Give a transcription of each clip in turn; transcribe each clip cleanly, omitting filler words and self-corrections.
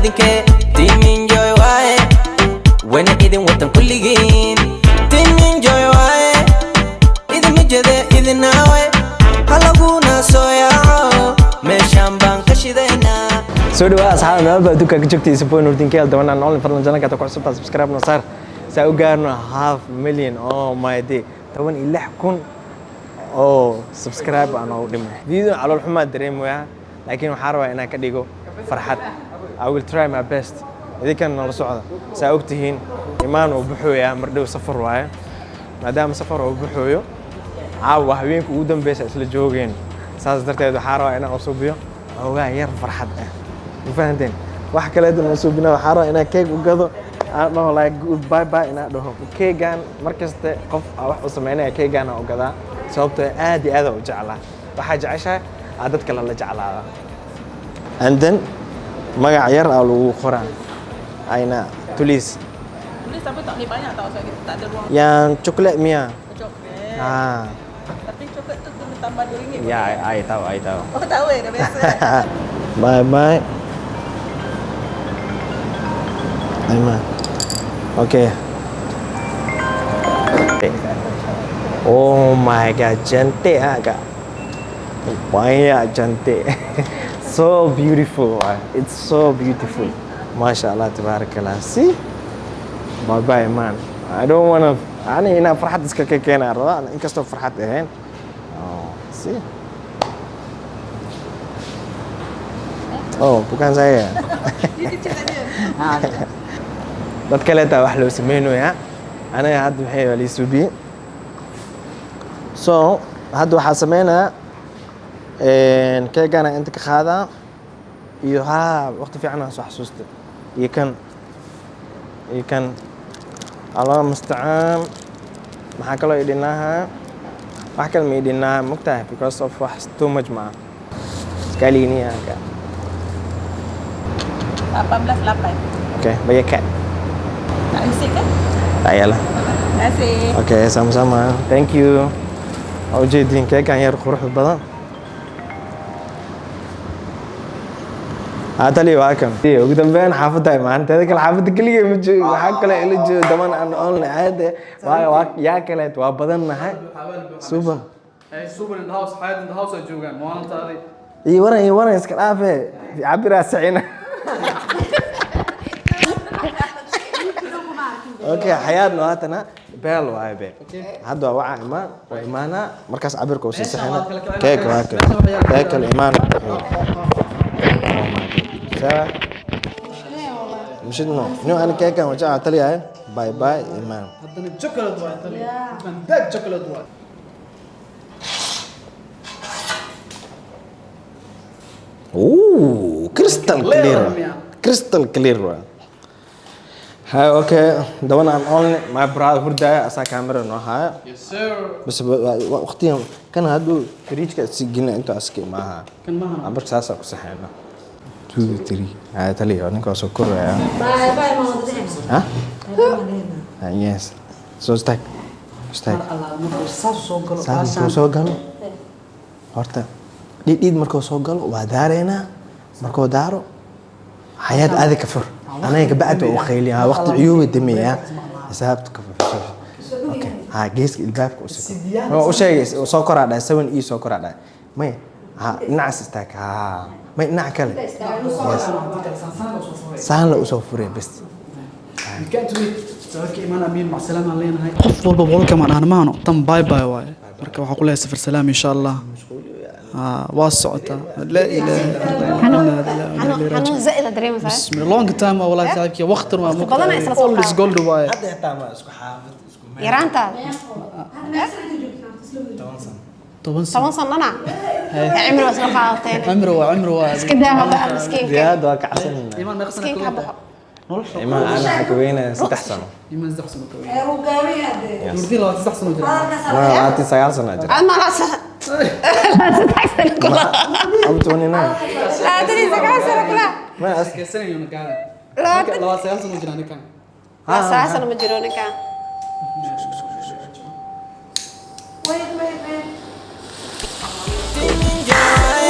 Idinkee Team Enjoy waaye, wayna idin watan kulligiin. Team Enjoy waaye, idinma jede idinaawe, halaguna soo yaaco, meeshaan baan ka shidaynaa. Soo dhawaada asxaabta, meel baa adduunka ka joogtay. Isboy Nurdin Keel dabanaan online. Fadlan channelka ku cusubtaa subscribe noo saar saa u gaarno half million. Oh my day, 16,000 oo subscribe aan noogu dhimay. Video calool xumaa dareemayaa, laakiin waxaan rabaa inaan ka dhigo farxad. I will try my best. Idinkan nala socda. Saa ogtihiin, Imaan uu buxooyaa mardhow, safar waaye. Maadaama safar uu buxooyo, caawa habeenka ugu dambeysa isla joogeen. Saas darteed waxaa rabaa inaan usubiyo xoogaa yar farxad ah. Ma fahanteen? Wax kaleetan usubina, waxaa rabaa inaan keeg u gado, aan dhaho like good bye bye, inaan dhaho keegan. Markaste qof aa wax u sameynaya, keegan aan u gadaa, sababtoo aad iyo aad aan u jeclaa. Waxaa jeceshahay aa dad kale la jeclaada. And then magac yar aa lagu qoraa, ayna tulis. Tulis tapi tak boleh banyak tau sebab kita tak ada ruang. Yang coklat mia. Coklat. Ah. Tapi coklat tu kena tambah RM2. Ya, I tahu, I tahu. Oh, tahu eh, dah biasa. Bye bye. Aiman. Okay. Oh my God, cantik ah kak. Banyak cantik. So beautiful. Ah. It's so beautiful. Masha Allah, tabarakallah. See? Bye bye, man. I don't wanna, ani inaan farxad iska ka keenaa rabaa, inkastoo farxad ahayn. Oh, see? Oh, bukan saya. Dad kaleeta wax loo sameynayaa, aniga hadda maxay waa lii suubiyey. So hadda waxaa sameynayaa keegana inta ka qaadaa iyo haa, waqti fiican aan soo xasuustay, iyo kan iyo kan. Allah mustacaan. Maxaa kaloo i dhinaaha? Wax kale ma i dhinaaha, mogtahay, because of wax too much ma aha. Sekali ini ya kak. 18.8. Okay, bayar kad. Nak receipt kan? Tak payahlah. Terima kasih. Okay, sama-sama. Thank you. Waa ujeediin keegan yar quruxda badan. Tali waa kan. Ugu dambeyn xaafadda imaan. Teeda kale xaafadda keligay ma joogo. Waxaa kale ila joogo daman aan online aade. Waa yaa kaleet, waa badan nahay. Suban. Hey, Super in the house, Hayat in the house ay joogaan maalintaadii. Iyo waran, iyo waran, iska dhaafe. Cabiraa sacina. Okay, xayaadna haatana beel waaye beel. Hadda waa wacaa imaan, waa imaanaa markaas cabirka uu sii saxina. Keeg waa kan. Keeg kale imaan. Oh my God. Sawa? Mshidno. No, ana keegan wajaa taliyahay. Bye bye imaan. Haddana chocolate waay tani. Mandaag chocolate waay. Ooh, crystal clear. Crystal clear waa. Hi, okay. The one and only my brother hurdaya asaa camera noo haya. Yes sir. Bas waqtigan kan hadduu fridge-ka si gelina intuu aska maaha. Kan maahan. Cabarka saasaa ku saxeena. Two, three. Haya taliya, ninka waa soo koraya. Bye bye, ma wada dhehayna. Ha? Bye bye ma dhehayna. Ah, yes. So stack. Stack. Allah markuu saas soo galo. Saas markuu soo galo. Horta dhiid markuu soo galo waa daareynaa. Markuu daaro xayaad aadi ka fur. Anaga kabacdi waa u qayliyaa, waqti ciyuuba dameeyaa. Xisaabta ka fur. Okay. Ha geeska ilbaabka u siko. Waa u sheegay soo koraa dhahay, seven e soo koraa dhahay. May ha dhinacaas istaag, ha may dhinaca kale. Yes. Saan la usoo furay bas. You can't wait. Sawirka imaan amiin mac salaam aan leenahay. Qof walba welcome aan dhahno maano. Tan bye bye waaye. Marka waxaan ku leeyahay safar salaam insha Allah. Waa socotaa. Laa ilaaha illa Allah. Inna lillahi wa inna ilayhi xanuun raaji'uun. zaa'id aad dareemaysaa. Bismillah. Long time waa walahi saaxiibkii waqtan waa Waqti badan ay isla soo All is qaadatay. gold waaye. Hadda xitaa ma isku xaafad isku meel. Yaraantaada. 10 sano. 10 sanana cimri waa isla qaadateen. Cimri waa cimri waa. Iska daa hadda miskiinka. Riyaad waa ka cabsanayna. Imaan meeqa sano Miskiinka ka ha baxo. Nolosha. Imaan ana waxaa ka weynaya 3 sano. Imaan 3 sano ka weyn. Nurdin 23 sano jira. Ma 29 sano jira. Aad ma 23 sano kula. I'm 29. 29 sano kula. Ma as Keesanayo ninkaan. Labaatan. 29 sano jira ninkaan. 9 sano ma jiro ninkan. Team Enjoy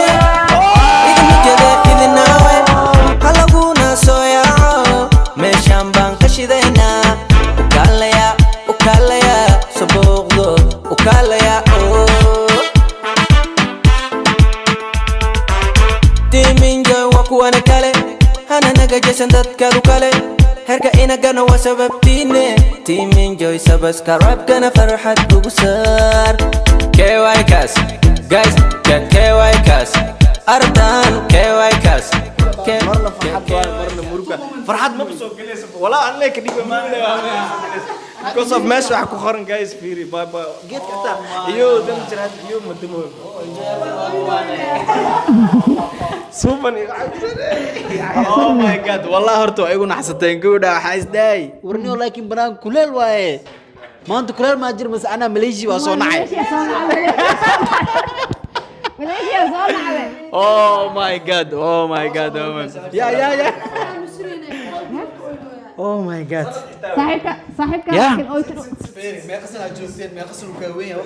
waaye, idinma jede idinaawe, halaguna soo Dhiirigelinaysan dadkaadu kale. Heerka inagana waa sababtiine. Team Enjoy, subscribe-kana farxad ugu saar. KYKas guys, KYKas ardan, KYKas. Marna farxad waaye, marna muruga. Farxad maba soo gelaysa walaa, aan leeka dhiba maalin because of meesha wax ku qoran. Guys, fiiri, bye bye. Geedka xitaa iyo dam jiraad iyo madamo suuban. Oh my God, wallahi horta waa igu naxsateen gabadha. Waxaa isdaay warniyo, laakiin banaan kuleel waaye maanta. Kuleel maa jir mase anaa Malaysia waa soo nacay? Malaysia soo nacday. Oh my God, oh my God, oh my, ya ya ya, oh my God. Saaxiibka, saaxiibka. Yeah. Laakiin oy Meeqa sana aad joogteen? Meeqa sana uu kaa weyn yahay?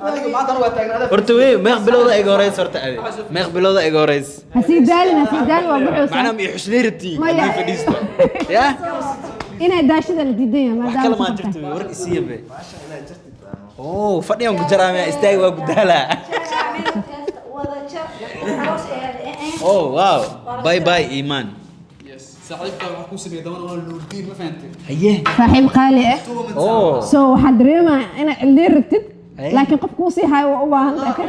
Adiga maanta waa taagnaa. Horta wey, meeq bilowda iga horeys? Horta adi meeq bilowda iga horeys? Ha sii daalin, ha sii daalin, waa buxuusaa. Macnaha ma ii xushnay rabtiin? Maya. Haddii fadhiisto ya. Inay daashida la diidan yahay wax kale maadaama maa safarta. Jirto wey, war isiiya be. Oh, fadhiyan ku jaraamaya, istaagi waa ku daalaa. Oh wow, bye bye, Iman. Yes, saaxiibka waxaa kuu sameeyay daban oo Nuurdiin, ma fahantay? Haye. Saaxiib qaali ah. Oh. So waxaan dareemayaa inaad cildiin rabtid, Eh? laakiin qof kuu sii hayo waa u baahan tahay.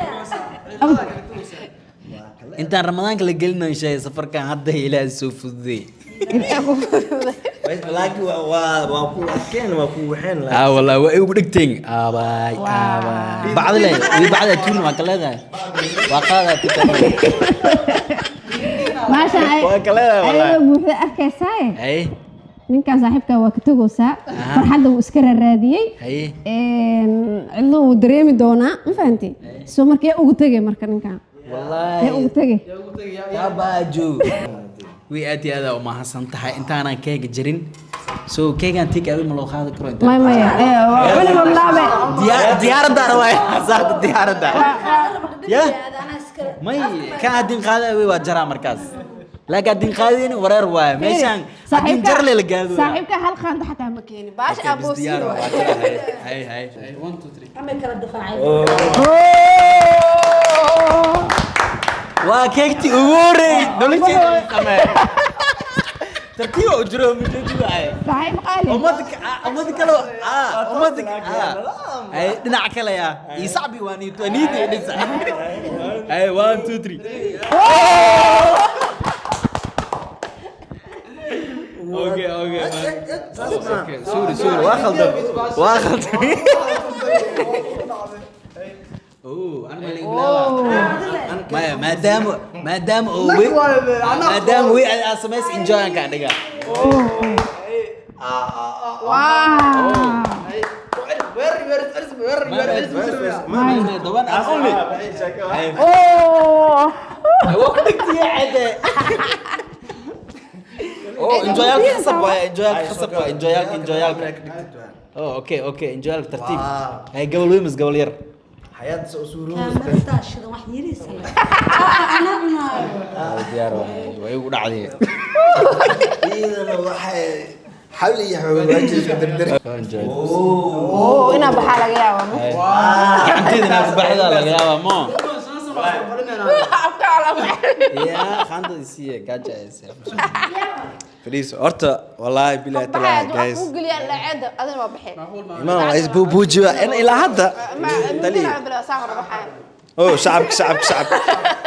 Intaan Ramadaanka la gelinayo shay safarkan hadda Ilaahay soo fududeey. Laakiin waa ku adkeen, waa ku waxeen. Ah, wallahi waa igu dhigteen aabay aabay bacdi le wi bacda tuun waa ka leedahay, waa qaadaa tikada. Maashan ay Waa ka leedahay wallahi. Ayadoo buuxda arkaysaaye. Haye. Ninkan saaxiibka waa ka tegaysaa, farxadda wuu iska raaraadiyey. Haye. Cidlo wuu dareemi doonaa, ma fahanti? So marka yaa ugu tegay marka ninkan? Wallahi yaa ugu tegay? Yabaajo wi, aad iyo aad aa umahadsan tahay. Intaanan keega jirin, so keegan take away ma loo qaadi karo intaan? Maya, maya, waa cuni mamlaabe. Diyaaradda rabaa saarta diyaaradda ya. May ka haddin qaada away waa jaraa markaas, laakiin haddin qaadayni wareer waaye meeshaan haddin jarle la gaado. Saaxiibka hal qaando xataa ma keenin, baasha aboosiin waay. Hay hay. 1 2 3. Waa keegti ugu horreeyay nolosheeda sameey. Tartiib u jiro mujeedi waaye. Saaxiib qaali. Ummad kale, ummad ay dhinac kale ya ii sacbi waa niito niidi dhisa. Ay, 1 2 3. Okay, okay, sorry, sorry, waa khaldan, waa khaldan. Oh, ana ma laga bilaabaa? Maya, maadaama oo wey, maadaama wey aad samays, enjoy aan kaa dhigaa. Wow. The one and only. Oh. Waa ku dhigtiye cade. Oh, enjoyalka khasab waay, enjoyalka khasab waay, enjoyalka, enjoyalka. Oh, okay, okay, enjoyalka tartiib. Hay, gabal weyn mas gabal yar? Xayaat soo suuroos. Diyaar waay, way igu dhacday. Iyadana waxay xawli iyo xawaaji isku dardar. Oh, inaa baxaa laga yaabaa. Gacanteeda inaa ku baxdaa laga yaabaa mo. Afka calama. Ya, qaandada isiiye, gaaja ayse. Fadhiiso horta, wallahi billahi Baxaa taala guys. ku geliyaa laceeda, adina waa baxee. Imaan waa isbuubuujiwa in ilaa hadda. Tali. Oh, shacabka, shacabka, shacabka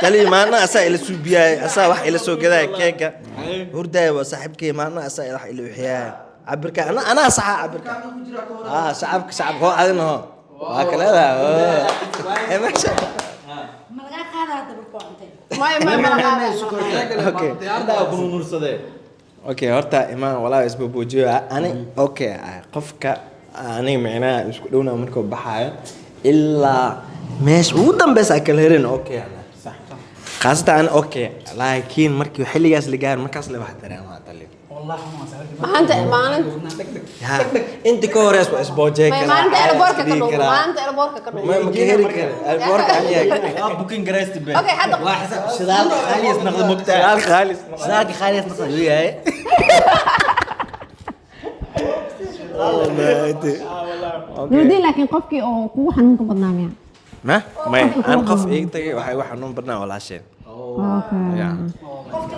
tali maana asaa ila suubiyaay, asaa wax ila soo gadaaya keega hurdaaya. Waa saaxiibkay, maana asaa wax ila wixiyaaya cabirka. Anaa saxa cabirka. Ah, shacabka, shacabka hoo, adina hoo, waa kaleedahay. Eh, meesha. Maya, maya, maya. Okay. Intaa ku nuursadee. Okay, horta imaan walaa isbuubuujiyo ani. Okay, qofka aniga micnaha isku dhowna markuu baxaayo ilaa meesha ugu dambeysa kala herin. Okay, khaasatan ani okay, laakiin markii xilligaas la gaaro markaas la wax dareemaa tali. Maanta maalin Ya, inta ka horeys waa isboojey maya karaa. Maalinta airportka ka isdhihi dhumo. karaa. Maalinta airportka ka dhumo. Ma ka heri kara airportka aniga. Waa booking garaysta be. Okay, hadda- Waa xisaab shidaalka khaalis noqda mogtaa. Shidaal khaalis. Shidaalka khaalis noqda weeyahay. Nuurdiin, laakiin qofkii oo kugu xanuunka badnaa miya? Ma may, aan qof iiga tagay waxay igu xanuun badnaa walaasheen. Okay. Ya.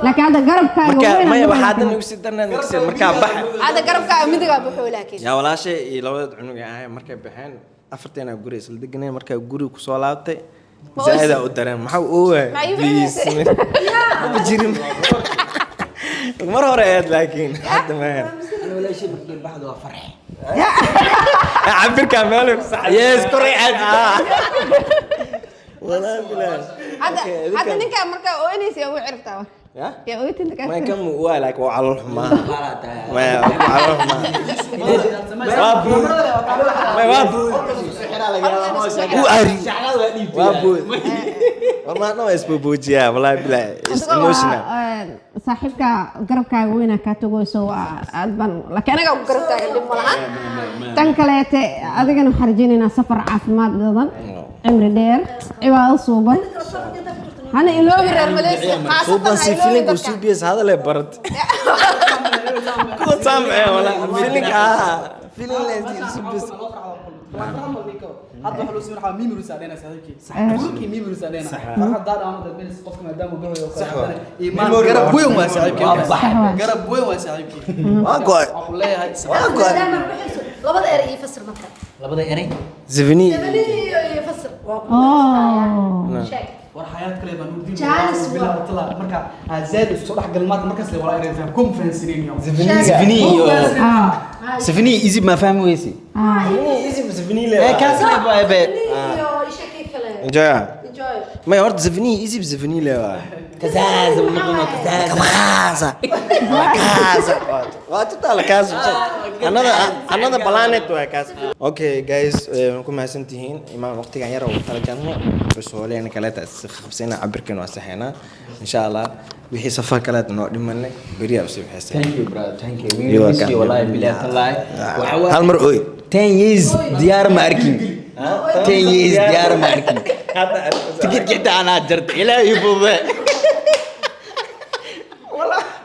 Laakiin hadda garabkaaga Marka weyn maya aan waxaa haddan ku igu sii darnaa markaa baxa. Hadda garabkaaga midigaa buxuu laakiin. Yaa walaashay iyo labada cunug ay ahayn markay baxeen, afarteena guri isla deganeen. Markaa guriga kusoo laabtay, Ma zaa'idaa u dareen. Maxaa u ogahay? Ma ii bixinaysay? Maba jirin mar hore ahayd, laakiin hadda maahan. Walaashay markii baxdo waa farx. Cabirkaa meel ku sax. Yes, koray aad. Walaa bilaash. Hadda ninkaa markaa ooynaysa yaa ugu ciribtaa? Ya? Yaa ooytinta kaa? Ma kan waa like waa calool xumaa. Maya, waa calool xumaa. Waa buud. Maya, waa buud. U ari. Waa buud. War maanta waa isbuubuujiyaa, wallahi bilaahi. It's emotional. Saaxiibka garabkaaga weynaa kaa tagoyso, waa aad baan, laakiin anagaa ku garab taagan, dhib ma lahan. Tan kaleete adigana waxaan rajaynaynaa safar caafimaad badan, cimri dheer, cibaado suuban. Hana iloobi reer Malaysia khaasatan. Suuban Ha si iloobi feeling uu dadka. suubiyas hadal ay barat. Kuwa saamee wala feeling feeling leh suubiyas. Hadda waxa loo sameyn waxaa memories aa dheena saaxiibkii, gurikii memories aa dheena farxad daa dhaano dadmelis qofka maadaama uu baxayo oo kale. Iimaan garab weyn waa saaxiibkii, garab weyn waa saaxiibkii. Waa go'ay. Waxaan ku leeyahay Waa go'ay. Labada erey ii fasir marka. Labada eray. Zivini. Iyo ii fasir waa ku Oh. sheeg. War xayaat kale baan u Jaanis diin waa. marka zaad isku dhex galmaad markaas le walaa erey faham kum fahansineen. Sifini iyo Sifini easy ma fahmi weysi. Zivini le. Eh, kaas le baa be. Iyo ii sheeg kii kale. Enjoy. Enjoy. Maya, horta Zivini easy Zivini le waa. Kazaza noqono kazaza. Kaza. Kaza. Waa total kaas. Another planet waa kaas. Okay guys, ku mahadsantihiin imaan waqtigan yar oo talagalno bas hooleena kaleeta is qabsayna, cabirkan waa saxeynaa insha Allah. Wixii safar kaleeta noo dhimanay beriyaa usii bixisay. Thank you, brother, thank you. We You're miss welcome. you, wallahi billahi tallahi. Waxa Hal mar ooy. 10 years diyaar ma arkin. 10 years diyaar ma arkin. Tikidka xitaa anaa jartay, ilaahay fudude.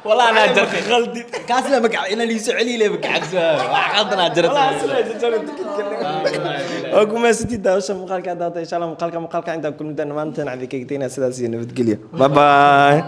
Wallah anaa jartay. Qaldi. Kaas la magac ina liiso celi le magacabso wax qaldanaa jartay. Waa ku mahadsantihiin daawasha muuqaalka hadda. Insha Allah muuqaalka intaan kulmi doona maanta, aan idinkaga tegnaa sidaas iyo nabadgelyo. Bye bye.